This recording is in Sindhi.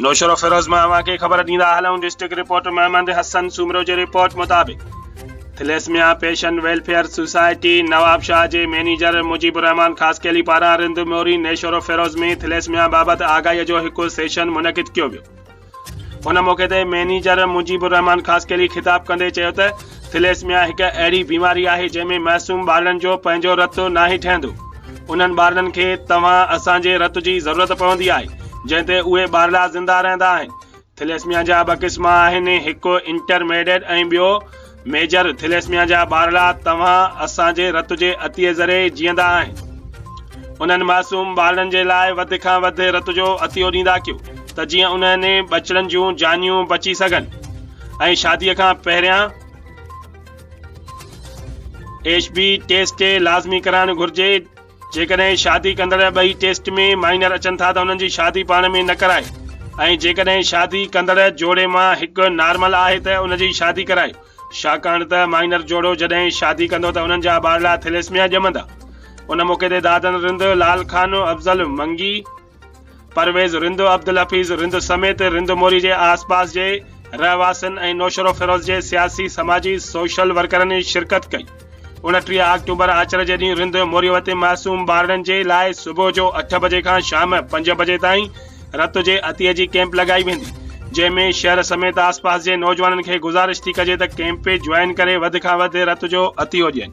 نوشهروفيروز مان اوهان کي خبر ڏيندا هلون ڊسٽرڪٽ رپورٽر محمد حسن سومرو جي رپورٽ مطابق thalassemia patient welfare society Nawabshah جي مئنيجر مجيب الرحمان خاصخيلي پاران رند موري نوشهروفيروز ۾ ٿليسميا بابت آگاهي جو هڪ سيشن منعقد ڪيو ويو. ان موقعي تي مئنيجر مجيب الرحمان خاصخيلي خطاب ڪندي چيو ته ٿليسميا هڪ اهڙي بيماري آهي جنهن ۾ معصوم ٻارڙن جو پنهنجو رت ناهي ٺهندو انهن ٻارڙن کي توهان اسان جي رت جي ضرورت پوندي آهي جنهن تي اهي ٻارڙا زنده رهندا آهن. ٿليسميا جا ٻه قسم آهن هڪ انٽرميڊيٽ ۽ ٻيو ميجر ٿليسميا جا ٻارڙا توهان اسان جي رت جي عطيي ذريعي جيئندا آهن. انهن معصوم ٻارڙن جي لاء وڌ کان وڌ رت جو عطيو ڏيندا ڪيو ته جيئن انهن ٻچڙن جون جانيون بچي سگهن ۽ شادي کان پهريان ايڇ بي ٽيسٽ لازمي ڪرائڻ گهرجي، جيڪڏهن شادي ڪندڙ ٻئي ٽيسٽ ۾ مائنر اچن ٿا ته انهن جي شادي پاڻ ۾ نه ڪرائي ۽ جيڪڏهن شادي ڪندڙ جوڙي مان هڪ نارمل آهي ته ان جي شادي ڪرائي ڇاڪاڻ ته مائنر جوڙو جڏهن شادي ڪندو ته انهن جا ٻارڙا ٿيليسميا ڄمندا. ان موقعي تي دادن رند، لال خان، افضل منگي، پرويز رند، عبدالحفيظ رند سميت رند موري جي آس پاس جي رهواسين ۽ نوشهروفيروز جي سياسي سماجي سوشل ورڪرن شرڪت ڪئي. 29 آڪٽوبر آچر جي ڏينهن رند موري وٽ معصوم ٻارڙن جي لاء صبح جو اٺ بجي کان شام پنج بجي تائين رت جي عطيي جي ڪئمپ لڳائي ويندي جنهن ۾ شهر سميت آس پاس جي نوجوانن کي گذارش ٿي ڪجي ته ڪئمپ جوائن ڪري وڌ کان وڌ رت جو عطيو ڏين.